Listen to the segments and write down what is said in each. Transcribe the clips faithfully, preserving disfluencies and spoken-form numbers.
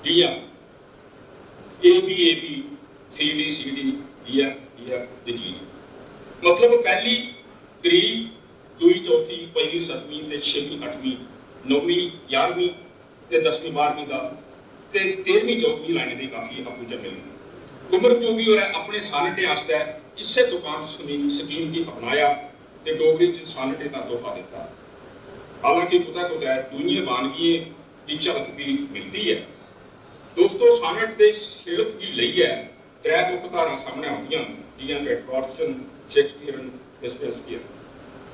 जि'यां A B A B, C D C D, E F E F ते G G। मतलब पैह्ली, त्री, दूई, चौथी, पंजमीं, सतमीं ते छेमीं, अठमीं, नौमीं, ञारमीं ते दसमीं, बारहमीं दा ते तेरहमीं, चौदहमीं लाइनें दे काफिये आपूं च मिलदे। कुंवर बजोगी होरें अपने सानटें आस्तै इस्सै तुकांत स्कीम गी अपनाया ते डोगरी च सानटें दा तोहफा दित्ता। हालांकि कुतै कुतै दूइयें बानगियें दी झलक बी मिलदी ऐ। दोस्तो, सानट दे शिल्प गी लेइयै त्रै मुक्ख धारां सामनै औंदियां न, जि'यां रेट्रोडक्शन, शेक्सपियर ते स्पेंसर।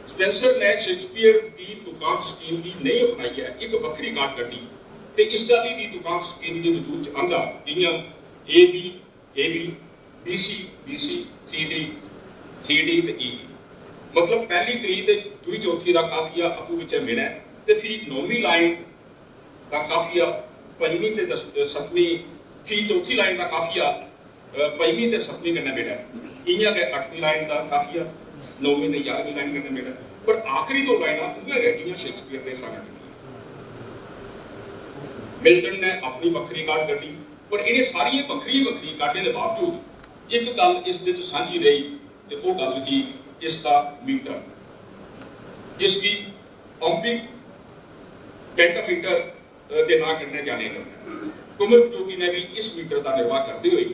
स्पेंसर ने शेक्सपियर दी तुकांत स्कीम गी नेईं अपनाइयै इक बक्खरी काट कड्ढी ते इस चाल्ली दी तुकांत स्कीम गी वजूद च आंदा, जि'यां A B, A B, B C, B C, C D, C D ते E B। मतलब पैह्ली, त्री ते दूई, चौथी दा काफिया आपूं बिच्चें मिलै ते फ्ही नौमीं लाइन दा काफिया पंजमीं ते दस-, सतमीं, फ्ही चौथी लाइन दा काफिया, अ, पंजमीं ते सतमीं कन्नै मिलै। इ'यां गै अठमीं लाइन दा काफिया नौमीं ते ञारमीं लाइन कन्नै मिलै। पर आखिरी दो लाइनां उ'ऐ गै जि'यां शेक्सपियर दे सानट दियां। मिल्टन ने अपनी बक्खरी काट कड्ढी, पर इ'नें सारियें बक्खरियें बक्खरियें काटें दे बावजूद इक गल्ल इसदे च सांझी रेही ते ओह् गल्ल ही इसदा मीटर, जिसगी iambic pentameter दे नांऽ कन्नै जानेआ जंदा ऐ। कुंवर बजोगी ने बी इस मीटर दा निर्वाह करदे होई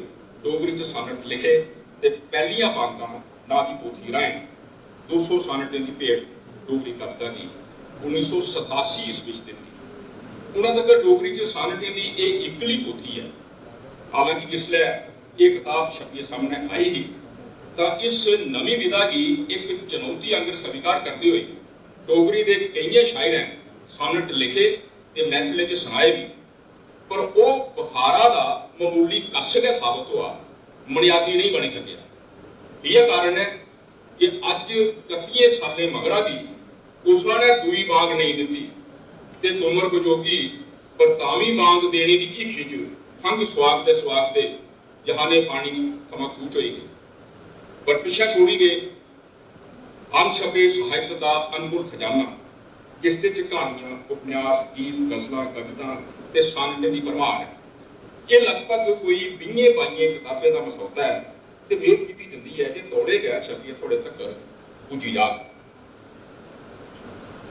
डोगरी च सानट लिखे ते पैह्लियां बांगां नांऽ दी पोथी राहें दो सौ सानटें दी भेंट डोगरी कविता गी उन्नी सौ सतासी ईस्वी च दित्ती। उन्ना तगर डोगरी च सानटें दी एह् इक्कली पोथी ऐ। हालांकि जिसलै एह् कताब छपियै सामनै आई ही, तां इस नमीं विधा गी इक चुनौती आंगर स्वीकार करदे होई डोगरी दे केइयें शायरें सानट लिखे ते मैह्फिलें च सनाए बी, पर ओह् बखारा दा ममूली कश गै साबत होआ, मनेआदी नेईं बनी सकेआ। इ'यै कारण ऐ जे अज्ज कत्तियें साल्लें मगरा बी कुसै ने दूई बांग नेईं दित्ती ते कुंवर बजोगी परतामी बांग देने दी हीखी च खंघ सुआकदे सुआकदे जहाने फानी थमां कूच होई गे। पर पिच्छें छोड़ी गे अनछपे साहित्य दा अनमुल खजाना, जिसदे च क्हानियां, उपन्यास, गीत, गजलां, कवितां ते सानटें दी भरमार ऐ। एह् लगभग कोई बीहें बाइयें कताबें दा मसौदा ऐ ते मेद कीती जंदी ऐ जे तौले गै छपियै थुआड़े तगर पुज्जी जाग।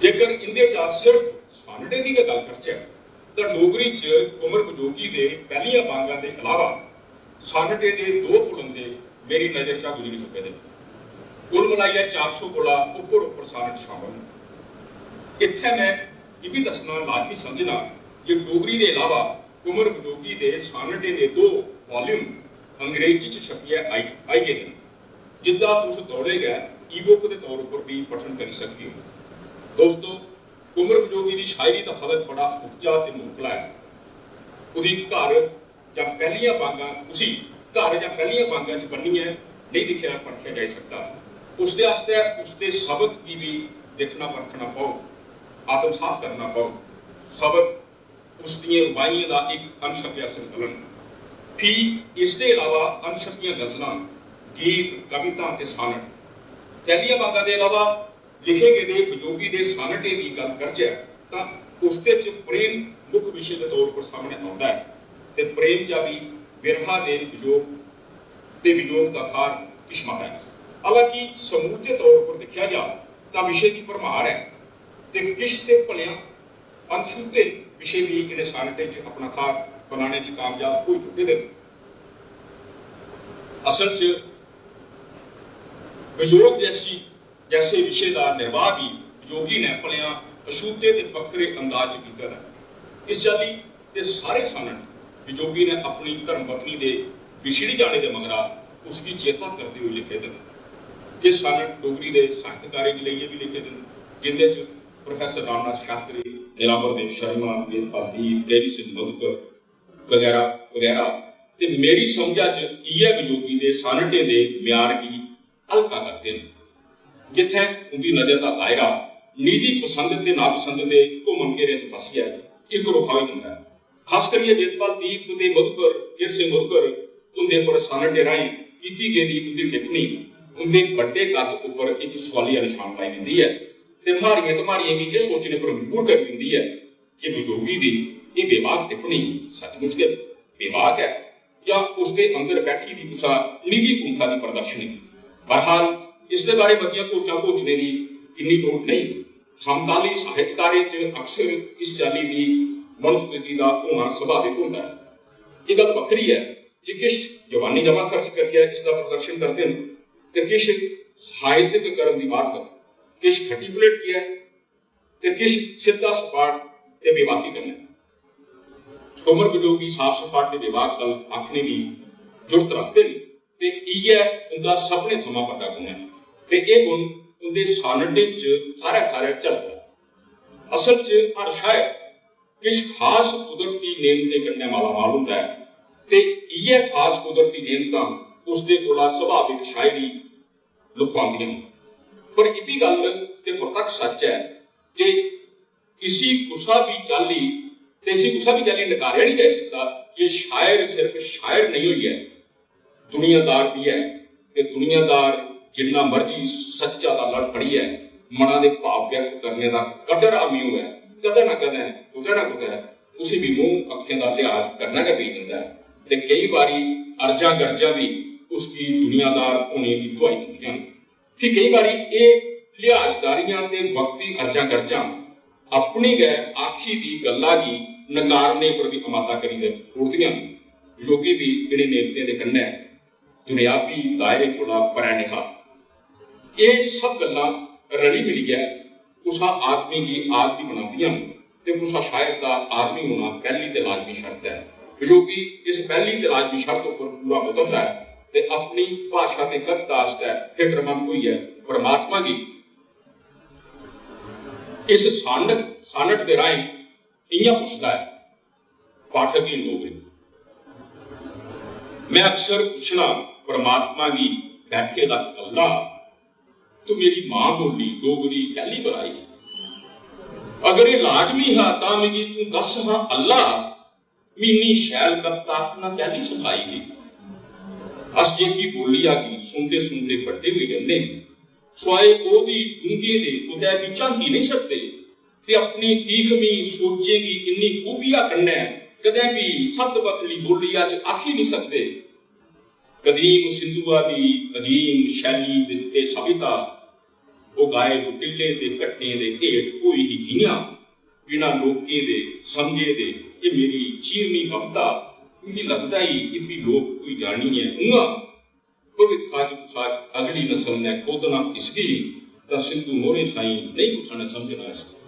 जेकर इंदे चा सिर्फ सानटें दी गै गल्ल करचै, तां डोगरी च कुंवर बजोगी दे पैह्लियां बांगां दे अलावा सानटें दे दो पुलंदे मेरी नजर चा गुजरी चुके दे न। कुल मलाइयै चार सौ कोला उप्पर उप्पर सानट शामल न। इत्थै में एह् बी दस्सना लाजमी समझना जे डोगरी दे अलावा कुंवर बजोगी दे सानटें दे दो वाल्यूम अंग्रेजी च छपियै आई चु-, आई गेदे न, जिंदा तुस तौले गै ई-बुक दे तौर उप्पर बी पठन करी सकदे ओ। दोस्तो, कुंवर बजोगी दी शायरी दा फलक बड़ा उच्चा ते मुखला ऐ। ओह्दी घर जां पैह्लियां बांगां, उसी घर जां पैह्लियां बांगां च बन्नियै नेईं दिक्खेआ परखेआ जाई सकदा। उसदे आस्तै उसदे सबक गी बी दिक्खना परखना पौग, आत्मसात करना पौग। सबक उसदियें रुबाइयें दा इक अनछपेआ संकलन। फ्ही इसदे अलावा अनछपियां गजलां, गीत, कवितां ते सानट। पैह्लियां बांगां दे अलावा लिखे गेदे बजोगी दे सानटें दी गल्ल करचै तां उसदे च प्रेम मुक्ख विशे दे तौर पर सामनै औंदा ऐ ते प्रेम चा बी विरहा दे वियोग ते वियोग दा थाह्र किश मता ऐ। हालांकि समूलचे तौर पर दिक्खेआ जा तां विशे दी भरमार ऐ ते किश ते भलेआं अनछूह्ते विशे बी इ'नें सानटें च अपना थाह्र बनाने च कामयाब होई चुके दे न। असल च वियोग जैसी, जैसे विशे दा निर्वाह बी वियोगी ने भलेआं अछूते ते बक्खरे अंदाज च कीते दा ऐ। इस चाल्ली दे सारे सानट वियोगी ने अपनी धर्मपत्नी दे बिछड़ी जाने दे मगरा उसगी चेता करदे होई लिखे दे न। एह् सानट डोगरी दे साहित्यकारें गी लेइयै बी लिखे दे न, जिंदे च प्रोफेसर रामनाथ शास्त्री, नीलांबर देव शर्मा, वेदपाल दीप, केहरि सिंह मधुकर बगैरा बगैरा। ते मेरी समझा च इ'यै वियोगी दे सानटें दे म्यार गी हल्का करदे न, जित्थें उं'दी नजर दा दायरा निजी पसंद ते नापसंद दे घुमन घेरें च फसियै इक रुखा होई जंदा ऐ। खास करियै वेदपाल दीप ते मधुकर, केहरि सिंह मधुकर हुंदे पर सानटें राहें कीती गेदी उं'दी टिप्पणी उं'दे बड्डे कद उप्पर इक सुआलिया नशान लाई दिंदी ऐ ते म्हारियें ते म्हारियें गी एह् सोचने पर मजबूर करी दिंदी ऐ जे वियोगी दी एह् बेबाक टिप्पणी सचमुच गै बेबाक ऐ जां उसदे अंदर बैठी दी कुसा निजी कुंठा दी प्रदर्शनी? बहरहाल, इसदे बारे मतियां घोचां घोचने दी इन्नी लोड़ नेईं। समकाली साहित्यकारें च अक्सर इस चाल्ली दी मनोस्थिति दा होना स्वाभाविक होंदा ऐ। एह् गल्ल बक्खरी ऐ जे किश जबानी जमा खर्च करियै इसदा प्रदर्शन करदे न ते किश साहित्यक कर्म दी मार्फत, किश खट्टी पलेटियै ते किश सिद्धा सपाट ते बेबाकी कन्नै। डोमर बजोगी साफ सपाट ते बेबाक गल्ल आखने दी जुर्त रखदे न ते इ'यै उं'दा सभनें थमां बड्डा गुण ऐ ते एह् गुण उं'दे सानटें च थारै थारै झलकदा ऐ। असल च हर शायर किश खास कुदरती नेमतें कन्नै मालामाल होंदा ऐ ते इ'यै खास कुदरती नेमतां उसदे कोला स्वाभाविक शायरी लुकवांदियां न। पर इब्बी गल्ल ते परतक्ख सच्च ऐ जे इसी कुसा बी चाल्ली ते इसी कुसा बी चाल्ली नकारेआ निं जाई सकदा जे शायर सिर्फ शायर नेईं होइयै दुनियादार बी ऐ ते दुनियादार जिन्ना मर्जी सच्चा दा लड़ फड़ियै मना दे भाव व्यक्त करने दा कदर आमी होऐ, कदें ना कदें, कुतै ना कुतै उसी बी मूंह अक्खें दा लिहाज करना गै पेई जंदा ऐ ते केई बारी अर्जा गर्जा बी उसगी दुनियादार होने दी दुआई दिंदियां न। फ्ही केई बारी एह् लिहाजदारियां ते वक्ती अर्जां गर्जां अपनी गै आखी दी गल्ला गी नकारने पर बी अमादा करी दे ओड़दियां न। योगी बी इ'नें नेमतें दे कन्नै दुनियावी दायरे कोला परै नेहा। एह् सब गल्लां रली मिलियै कुसा आदमी गी आदमी बनांदियां न ते कुसा शायर दा आदमी होना पैह्ली ते लाजमी शर्त ऐ। योगी इस पैह्ली ते लाजमी शर्त उप्पर पूरा उतरदा ऐ ते अपनी भाशा ते कविता आस्तै फिक्रमंद होइयै परमात्मा गी इस सानक सानट दे राहें इ'यां पुछदा ऐ, पाठक इन डोगरी। मैं अक्सर पुछना परमात्मा गी बैठे दा कल्ला, तू मेरी मां बोली डोगरी कैली बनाई? अगर एह् लाजमी हा तां मिगी तू दस हां अल्लाह, मी इन्नी शैल कविता आखना कैली सखाई ही? अस जेह्की बोलिया गी सुनदे सुनदे बड्डे होई जन्ने, स्वाए ओह्दी डूंगे दे कुतै बी झांकी नेईं सकदे ते अपनी तीखमी सोचें गी इन्नी खूबिया कन्नै कदें बी सत्त बक्खरी बोलिया च आखी नेईं सकदे। कदीम सिंधुआ दी अजीम शैली ते सभ्यता, ओह् गाए गुटिल्ले ते कट्टें दे हेठ होई ही जि'यां बिना लोकें दे समझे दे एह् मेरी चीरमी कविता, मिगी लगदा ई एह् बी लोप होई जानी ऐ। उ'आं भविक्खा च कुसा अगली नस्ल ने खोदना इसगी, तां सिंधु मोहरें साईं नेईं कुसा ने समझना इसगी।